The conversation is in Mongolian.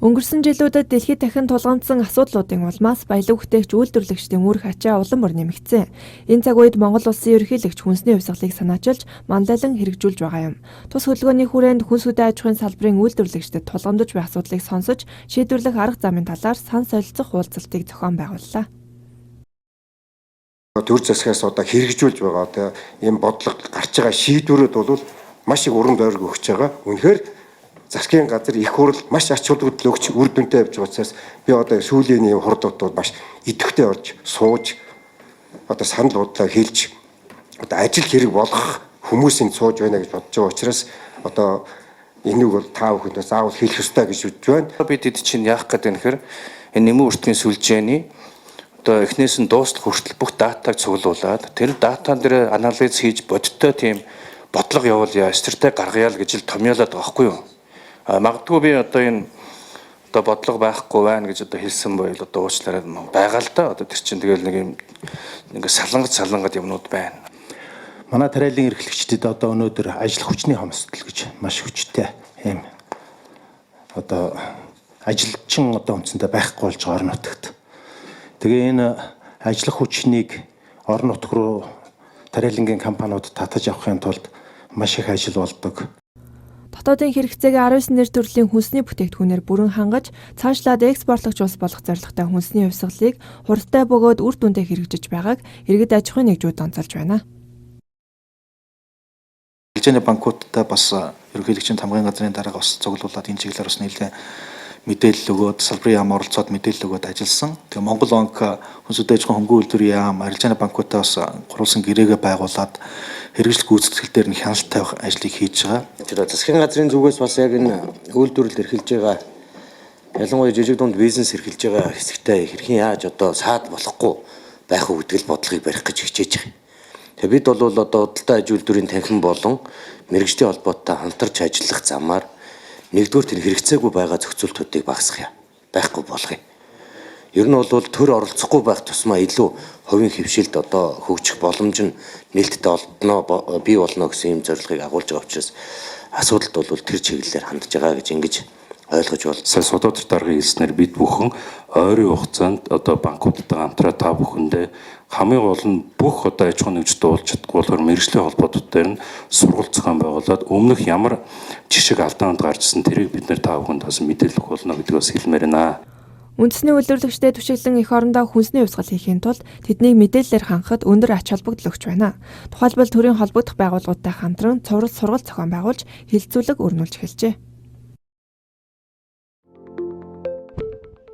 Өнгөрсөн жилүүдэд дэлхийд дахин тулгамдсан асуудлуудын улмаас баялаг бүтээгч үйлдвэрлэгчдийн үүрэг ачаа улам бүр нэмэгдсэн. Энэ цаг үед Монгол улсын ерөнхийлөгч хүнсний хувьсгалыг санаачилж, манлайлан хэрэгжүүлж байгаа юм. Тус хөдөлгөөний хүрээнд хүнс хөдөө аж ахуйн салбарын үйлдвэрлэгчдэд тулгамдж буй асуудлыг сонсож, шийдвэрлэх арга замын талаар сан солилцох уулзалтыг зохион байгууллаа. Төр засгаас одоо хэрэгжүүлж байгаа одоо ийм бодлого гарч байгаа шийдвэрүүд бол маш их урам зориг өгч байгаа. Үнэхээр засгийн газар их хурл маш ач холбогдол өгч үр дүнтэй явж байгаа учраас би одоо сүүлийн ийм хурлууд маш идэвхтэй орж сууж одоо санал бодлоо хэлж одоо ажил хэрэг болгох хүмүүсийн сууж байна гэж бодож байгаа учраас одоо энийг бол та бүхэндээ заавал хэлэх ёстой гэж үзэж байна. Бид эд чинь яах гэдэг юм хэрэг энэ нэмэн үртгийн сүлжээний одоо эхнээс нь дуустал хүртэл бүх датаг цуглуулад тэр датан дээр анализ хийж бодиттой тийм бодлого явуулъя, стратеги гаргая л гэж л томьёолоод байгаа байхгүй юу? Магадгүй би одоо энэ одоо бодлого байхгүй байна гэж одоо хэлсэн байл одоо уучлаарай байгаа л да. Одоо тэр чинь тэгэл нэг юм ингээ салангат салангат юмнууд байна. Манай тариалан эрхлэгчдэд одоо өнөөдөр ажил хүчний хомсдол гэж маш хүчтэй юм одоо ажилчин одоо үндсэндээ байхгүй болж байгаа орон нутагт. Тэгээ энэ ажиллах хүчнийг орон нутг руу тариалангийн компаниуд татаж авахын тулд маш их ажил болдог. Дотоодын хэрэгцээг 19 нэр төрлийн хүнсний бүтээгдэхүүнээр бүрэн хангаж, цаашлаад экспортлогч улс болох зорилготой хүнсний хувьсгалыг хурдтай бөгөөд үр дүнтэй хэрэгжиж байгааг иргэд аж ахуйн нэгжүүд онцолж байна. Арилжааны банкудтай бас ерөнхийлөгчийн тамгын газрын дарга бас цуглуулад энэ чиглэлээр бас нэлээд мэдээлэл өгөөд салбарын яам оролцоод мэдээлэл өгөөд ажилласан. Тэгээ Монгол банк хүнс хөдөө аж ахуйн хөнгөн үйлдвэрийн яам арилжааны банкудтай бас гурвалсан гэрээгээ байгуулад хэрэгжил гүйцэтгэл дээр нь хяналт тавих ажлыг хийж байгаа. Тэр засгийн газрын зүгээс бас яг энэ үйлдвэрлэл эрхэлж байгаа ялангуяа жижиг дунд бизнес эрхэлж байгаа хэсэгтээ хэрхэн яаж одоо саад болохгүй байх уу гэдэг л бодлогыг барих гэж хичээж байгаа. Тэгээ бид бол одоо худалдаа аж үйлдвэрийн танхим болон мэргэжлийн холбоотой хамтарч ажиллах замаар нэгдүгээр тэр хэрэгцээгүй байгаа зохицуултуудыг багасгах юм. Байхгүй болгоё. Ер нь бол төр оролцохгүй байх тусмаа илүү хувийн хэвшилд одоо хөгжих боломж нь нээлттэй олдно бий болно гэсэн юм зорилгыг агуулж байгаа учраас асуудалд бол тэр чиглэлээр хандж байгаа гэж ингэж ойлгож байна. Сая Содотор даргын хэлснээр бид бүхэн ойрын хугацаанд одоо банкудтайгаа хамтраа та бүхэндээ хамгийн гол нь бүх одоо аж ахуйн нэгжид уулзч чадахгүй болохоор мэргэжлийн холбоотууд дээр нь сургалт зохион байгуулад өмнөх ямар жишг алдаанд гарчсан тэрийг бид нэр та бүхэнд бас мэдээлэх болно гэдгийг бас хэлмээр байна. Үндэсний үйлдвэрлэгчдэд түшиглэн эх орондоо хүнсний хувьсгал хийхийн тулд тэднийг мэдээллээр хангахад өндөр ач холбогдол өгч байна. Тухайлбал төрийн холбогдох байгууллагуудтай хамтран цуврал сургалт зохион байгуулж хэлэлцүүлэг өрнүүлж эхэлжээ.